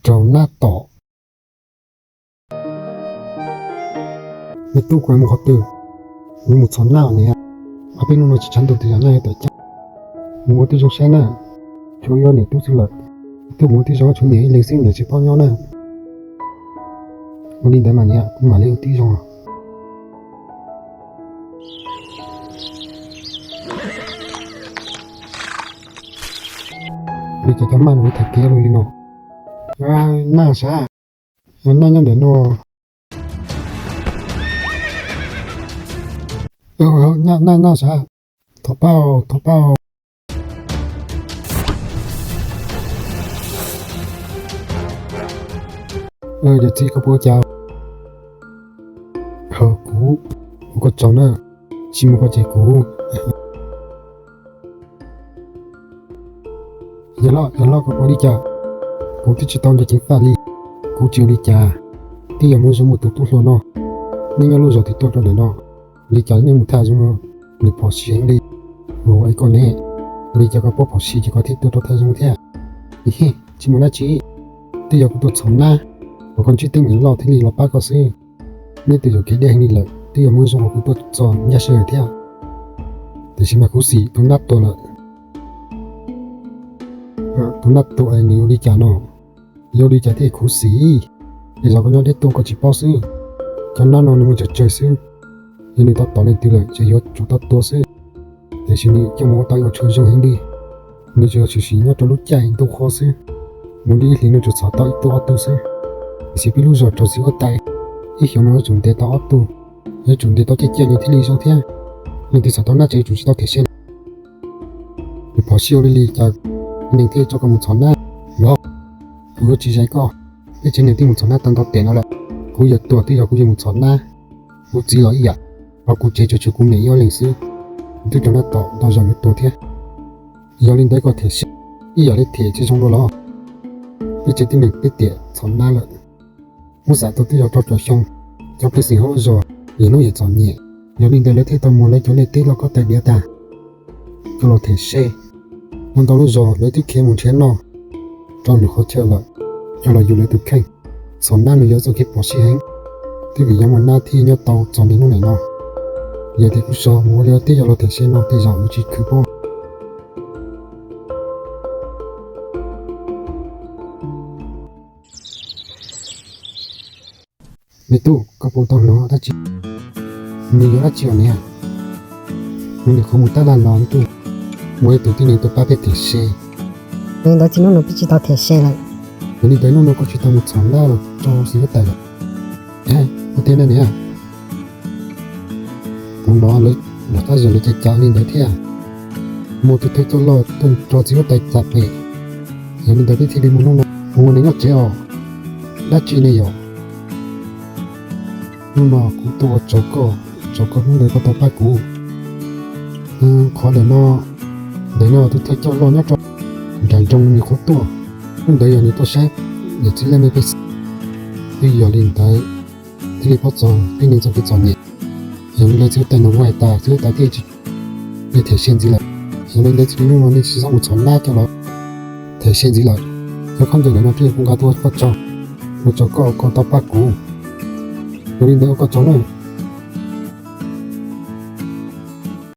rau nab tom. Me tub, kuv mus qhov twg? Kuv mus txhom nab niam. Ob peb hnub no tsis tshav ntuj twg yog nab yuav tawm caj. Mus ua tib zoo saib na, tshuav wb niam tub xwb lawm. Tub mus ua tib zoo, tshuav niam ib leeg xwb, niam tsis paub nyob na. Ua li ntawd mas niam, kuv mam li ua tib zoo. Li cas cov maj no tham kev li no? Naj sav, naj nyob ntawm no. Naj, naj sav, thov pab, thov pab. Yawm txiv, koj puas ua cas? Kuv, kuv ua koj tsaug na, tsis muaj koj ces kuv. Yawg hlob, yawg hlob, koj puas ua li cas? Kuv twb tsis tau nco ceev faj li. Kuv tsis ua li cas, twb yog muaj zoo muaj tus tub hluas no, nej nyob lub zos twg tuaj rau ntawm no? Li cas nej mus thaj zoo no, nws phom sij heev li. Ua koj ne, li cas koj paub phom sij ces koj thiaj tuaj rau thaj zoo thiab? Tsis muaj dab tsi, twb yog kuv tuaj txhom nab, uas koj ntsib teeb meem loj thiaj li los pab koj xwb. Neb twb yuav kev deb heev li lawm, twb yog muaj zoo uas kuv tuaj txog ncaj sij hawm thiab. Tiam sis mas khuv xim tus nab tuag lawm. Tus nab tuag es nws ua li cas no? Yog ua li cas thiaj khuv xim? Es zos koj nyob deb tuaj koj tsis paub xwb. Cov nab no nws muaj tsawg tsawg xwb. Yog nws tau tom leej twg lawm ces yuav tsum tau tuag xwb. Tiam sis nws coj mus ua tau ib qho tshuaj zoo heev li. Nws tsuas yog tshwm sim nyob rau lub caij ntuj qhuav xwb, mus li ib hlis nws tsuas txhom tau ib tug ob tug xwb. Tiam sis peb lub zos raug txiv huab tais, ib xyoos no yuav tsum ntes tau ob tug, yuav tsum ntes tau ciaj ciaj nws thiaj li zoo thiab. Leej twg txhom tau nab ces yuav tsum tsis tau them se. Nws phom sij ua li cas neeg thiaj tso koj mus txhom nab los? Kuv yuav tsis zais koj. Peb tsev neeg twb mus txhom nab tau ntau tes no lawm. Kuv yawg tuag twb yog kuv yeej mus txhom nab. Kuv txiv los ib yam, ho kuv tsev tsuas tshuav kuv niam ib leeg xwb, twb raug nab tom ntau zaus yuav tuag thiab. Yog li ntawd koj them se ib yam li them tsis zoo dua los? Peb tsev tib neeg peb tiam txhom nab lawm, muab xam tau twb yog rau caum xyoo, cov pej xeem hauv lub zos yim hnub yim txom nyem. Yog li ntawd lawv thiaj tau muab lawv cov liaj teb loj kob tais diav tag coj los them se. Muaj ntau lub zos lawv twb khiav mus nrhiav noj rau lwm qhov chaw lawm, coj los yug lawv tus kheej. Txhom nab nws yog txoj kev phom sij heev, twb vim yog muaj nab thiaj nyob tau txog niaj hnub niam no. Yog tias kuv so mus ua li teb yog los them se no tej zaum yuav tsis khwv pob. Me tub, koj puas tau hnov dab tsi? Nws yog dab tsi os niam? Nws nim qhuav mus tab laj los me tub, muaj ib tug tib neeg tuaj pab peb them se. Yog li ntawd txij hnub no peb tsis tau them se lawm. Yog li ntawd hnub no koj tsis tau mus txhom nab los rau txiv huab tais lawm. Ua tiag na niam? Kuv hnov lawv lawv qab zos lawv cav cav li ntawd thiab. Muaj tus thawj coj loj tuaj tso txiv huab tais txav pem, yog li ntawd peb thiaj li mus hnub no. Kuv ua neeg nyob tsev os, dab tsi ne yom? Hnub no kuv tuaj ua tsaug koj, tsaug koj hnub ntawd koj tau pab kuv. Qhov ntawm no, ntawm no tus thawj coj loj nyob rau nram nroog nws qhuav tuaj, hnub ntawd yog nws tuaj saib niam txiv laj mej pej xeem. Twb yog li ntawd thiaj li pab txog peb neeg txoj kev txom nyem. Yog li ntawd txiv huab tais nws kuj hais tas txiv huab tais thiaj li them se ntxiv lawm. Yog li ntawd txij li hnub no nej tsis txhob mus txhom nab coj los them se ntxiv lawm. Cov khaub ncaws ntawm no thiaj kuv nqa tuaj ua koj tsaug, ua tsaug koj koj tau pab kuv. Yog li ntawd ua koj tsaug na.